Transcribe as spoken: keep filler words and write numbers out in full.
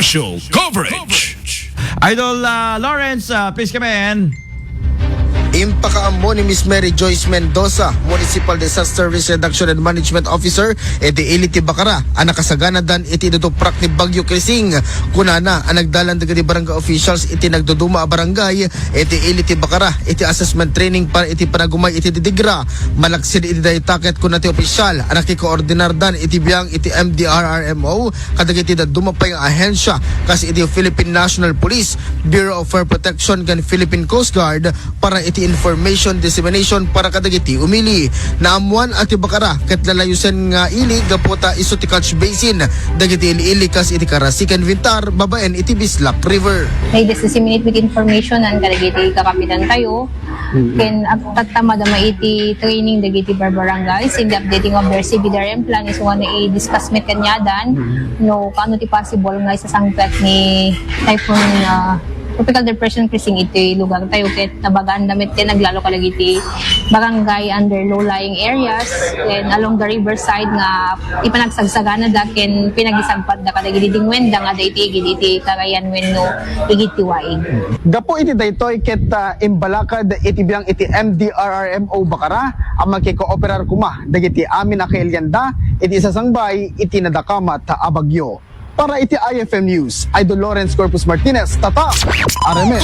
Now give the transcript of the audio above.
Show coverage. Idol ah, Lawrence, ah, please come in. Impakaammo ni Miss Mary Joyce Mendoza, Municipal Disaster Risk Reduction and Management Officer, iti ili ti Bacara a nakasaganadan iti dutuprak ni Bagyo Krising. Kunana a nagdalan dagiti barangay officials iti nagduduma a barangay iti ili ti Bacara iti assessment training para iti panagumay iti didigra. Malaksid iti dayta ket kuna ti opisyal a nakikoordinardan iti biang iti M D R R M O kadagiti dadduma pay nga ahensya kas iti Philippine National Police, Bureau of Fire Protection ken Philippine Coast Guard para iti information dissemination para kadagiti umili. Naammuan a ti Bacara ket lalayusen nga ili gapu ta isu ti catch basin dagiti ili-ili kas iti Karasi ken Vintar babaen iti Bislak River. May disseminate with information and kadagiti kakapitan tayo. Ken agtatta madama iti training dagiti barbarangays in the updating of their C B D R M plan is one i-discuss met kanyadan no kano ti possible nga isasangpet ni Typhoon ah, Tropical Depression Krising iti lugar tayo ket nabagaan damit ken aglalo kadagiti barangay under low-lying areas and along the riverside nga ipanagsagsagana da ken pinagisagpat da kadagiti dingwen da nga daytoy igid iti karayan wenno igid ti waig. Gapu iti daytoy ket ah, imbalakad iti biang iti M D R R M O Bacara a makikooperar koma dagiti amin a kailianda iti sasangbay iti nadakamat a bagyo. Para iti I F M News, Idol Lawrence Corpus Martinez, Tata, R M N.